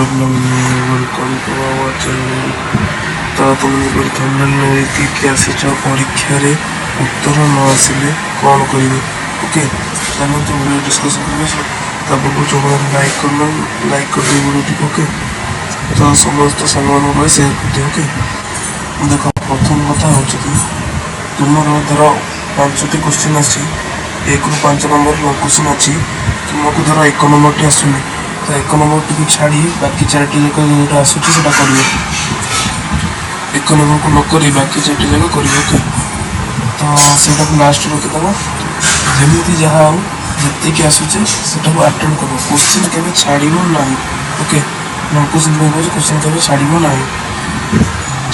Hello ପିଲାମାନେ, welcome to our channel. ତ ତୁମେ ଯେପରି ଥମ୍ବନେଲ୍ ନେଇକି ଆସିଛ, ପରୀକ୍ଷାରେ ଉତ୍ତର ନ ଆସିଲେ କ'ଣ କରିବେ? ଓକେ, ଚାଲନ୍ତୁ ଭିଡ଼ିଓ ଡିସ୍କସନ୍ କରିବା। ତା ପୂର୍ବରୁ ଯେଉଁମାନେ ଲାଇକ୍ କରିନ, ଲାଇକ୍ କରିଦିଅ ଭିଡ଼ିଓଟିକୁ। ଓକେ, ତ ସମସ୍ତ ସାଙ୍ଗମାନଙ୍କ ପାଖରେ ସେୟାର କରିଦିଅ। ଓକେ, ଦେଖ, ପ୍ରଥମ କଥା ହେଉଛି କି ତୁମର ଧର 5ଟି କୋଶ୍ଚିନ୍ ଆସିଛି, 1ରୁ 5 ନମ୍ବର ଲଙ୍ଗ କୋଶ୍ଚିନ୍ ଅଛି। ତୁମକୁ ଧର 1 ନମ୍ବରଟି ଆସୁନି, ତ 1 ନମ୍ବରଟିକୁ ଛାଡ଼ି ବାକି 4ଟି ଯାକ ଯେଉଁଟା ଆସୁଛି ସେଇଟା କରିବ। 1 ନମ୍ବରକୁ ନ କରି ବାକି 4ଟି ଯାକ କରିବ। ଓକେ, ତ ସେଇଟାକୁ ଲାଷ୍ଟ ରଖିଦେବ। ଯେମିତି ଯାହା ହଉ, ଯେତିକି ଆସୁଛି ସେଟାକୁ ଆଟେଣ୍ଡ କରିବ। କୋଶ୍ଚିନ୍ କେବେ ଛାଡ଼ିବ ନାହିଁ। ଓକେ, ଲଙ୍ଗ କୋଶ୍ଚିନ୍ ପାଇଁ କହୁଛି, କୋଶ୍ଚିନ୍ କେବେ ଛାଡ଼ିବ ନାହିଁ।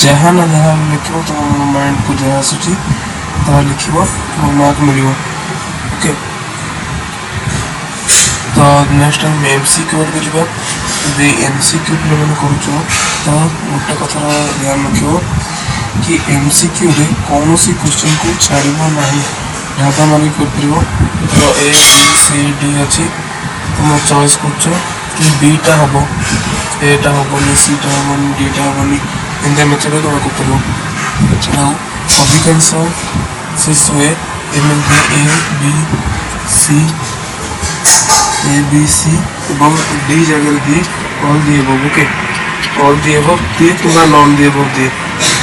ଯାହା ନା ଯାହା ଲେଖିବ, ତୁମ ମାଇଣ୍ଡକୁ ଯାହା ଆସୁଛି ତାହା ଲେଖିବ, ତୁମକୁ ମାର୍କ ମିଳିବ। ଓକେ, ତ ନେକ୍ସଟ ଆମେ ଏମ୍ ସି କ୍ୟୁ ଆଡ଼କୁ ଯିବା। ଯଦି ଏମ୍ ସି କ୍ୟୁ ପିଲାମାନେ କରୁଛ, ତ ଗୋଟେ କଥାର ଧ୍ୟାନ ରଖିବ କି ଏମ୍ ସି କ୍ୟୁରେ କୌଣସି କୋଶ୍ଚିନ୍କୁ ଛାଡ଼ିବ ନାହିଁ। ଢାବା ମାରିକି କରିପାରିବ। ଧର ଏ, ବି, ସି, ଡି ଅଛି, ତୁମ ଚଏସ୍ କରୁଛ କି ବିଟା ହେବ, ଏଟା ହେବନି, ସିଟା ହେବନି, ଡିଟା ହେବନି, ଏମିତିଆ ମେଥଡ଼ରେ ତୁମେ କରିପାରିବ। ଆଉ ଅଧିକାଂଶ ସେ ହୁଏ ଏମିତି, ଏ ବି ସି, ଏ ବି ସି ଏବଂ ଡି ଜାଗାରେ ଦିଏ all the above. Okay, all the above ଦିଏ କିମ୍ବା ନନ୍ ଦି ଏବଭ୍ ଦିଏ।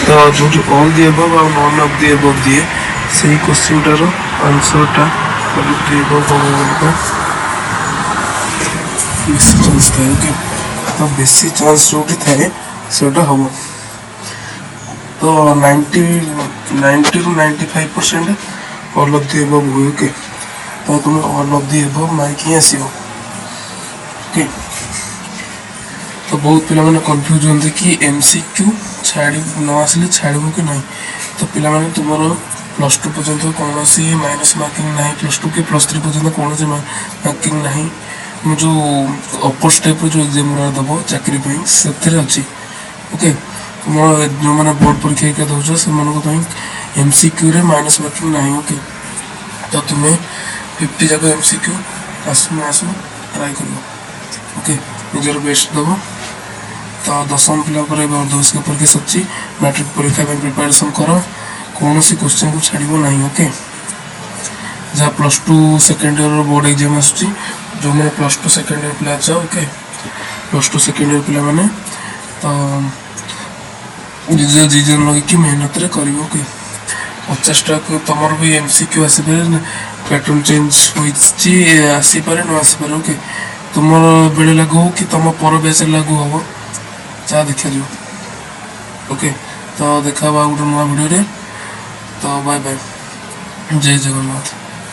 ତ ଯେଉଁଠି ଅଲ୍ the ଏବଭ୍ ଆଉ ନନ୍ ଅଫ୍ the ଏବଭ୍ ଦିଏ, ସେଇ କୋଶ୍ଚିନ୍ଟାର ଆନ୍ସର୍ଟା ଅଲ୍ ଅଫ୍ the ଏବଭ୍ ହେବ ବୋଲିକା ବେଶୀ ଚାନ୍ସ ଥାଏ। ଓକେ, ତ ବେଶୀ ଚାନ୍ସ ଯେଉଁଠି ଥାଏ ସେଇଟା ହେବ। ତ 90ରୁ 95% ଅଲ୍ ଅଫ୍ the ଏବଭ୍ ହୁଏ। ଓକେ, ତ ତୁମେ ଅଲ୍ ଅଫ୍ the ଏବଭ୍ ମାରିକି ହିଁ ଆସିବ। ଓକେ, ତ ବହୁତ ପିଲାମାନେ କନଫ୍ୟୁଜ୍ ହୁଅନ୍ତି କି ଏମ୍ ସି କ୍ୟୁ ଛାଡ଼ି ନ ଆସିଲେ ଛାଡ଼ିବ କି ନାହିଁ। ତ ପିଲାମାନେ, ତୁମର +2 ପର୍ଯ୍ୟନ୍ତ କୌଣସି ମାଇନସ୍ ମାର୍କିଂ ନାହିଁ। +2 କି +3 ପର୍ଯ୍ୟନ୍ତ କୌଣସି ମାର୍କିଂ ନାହିଁ। ତୁମେ ଯେଉଁ ଅପର ଷ୍ଟେପ୍ର ଯେଉଁ ଏକ୍ଜାମ୍ ଗୁଡ଼ା ଦେବ ଚାକିରି ପାଇଁ, ସେଥିରେ ଅଛି। ଓକେ, ତୁମର ଯେଉଁମାନେ ବୋର୍ଡ଼ ପରୀକ୍ଷା ହେରିକା ଦେଉଛ, ସେମାନଙ୍କ ପାଇଁ ଏମ୍ ସି କ୍ୟୁରେ ମାଇନସ୍ ମାର୍କିଂ ନାହିଁ। ଓକେ, ତ ତୁମେ 50 ଯାକ ଏମ୍ ସି କ୍ୟୁ ଆସୁ ନ ଆସୁ ଟ୍ରାଏ କରିବ। ଓକେ, ନିଜର ବେଷ୍ଟ ଦେବ। ତ ଦଶମ ପିଲାଙ୍କର ଏବେ ଅର୍ଦ୍ଧବାର୍ଷିକ ପରୀକ୍ଷା ସରିଛି। ମ୍ୟାଟ୍ରିକ୍ ପରୀକ୍ଷା ପାଇଁ ପ୍ରିପାରେସନ୍ କର। କୌଣସି କୋଶ୍ଚିନ୍କୁ ଛାଡ଼ିବ ନାହିଁ। ଓକେ, ଯାହା +2 ସେକେଣ୍ଡ ଇୟର୍ର ବୋର୍ଡ଼ ଏକ୍ଜାମ୍ ଆସୁଛି, ଯେଉଁମାନେ +2 ସେକେଣ୍ଡ ଇୟର୍ ପିଲା ଅଛ, ଓକେ, +2 ସେକେଣ୍ଡ ଇୟର୍ ପିଲାମାନେ ତ ନିଜ ଜିଜନ ଲଗେଇକି ମେହନତରେ କରିବ। ଓକେ, 50ଟାକୁ ତୁମର ବି ଏମ୍ ସି କ୍ୟୁ ଆସିପାରେ। ପ୍ୟାଟର୍ନ ଚେଞ୍ଜ ହୋଇଛି, ଆସିପାରେ, ନ ଆସିପାରେ। ଓକେ, ତୁମର ବେଳେ ଲାଗୁ ହଉ କି ତୁମ ପର ବ୍ୟାଚ୍ରେ ଲାଗୁ ହେବ, ଯାହା ଦେଖାଯିବ। ଓକେ, ତ ଦେଖା ହେବ ଆଉ ଗୋଟେ ନୂଆ ଭିଡ଼ିଓରେ। ତ ବାଏ ବାଏ, ଜୟ ଜଗନ୍ନାଥ।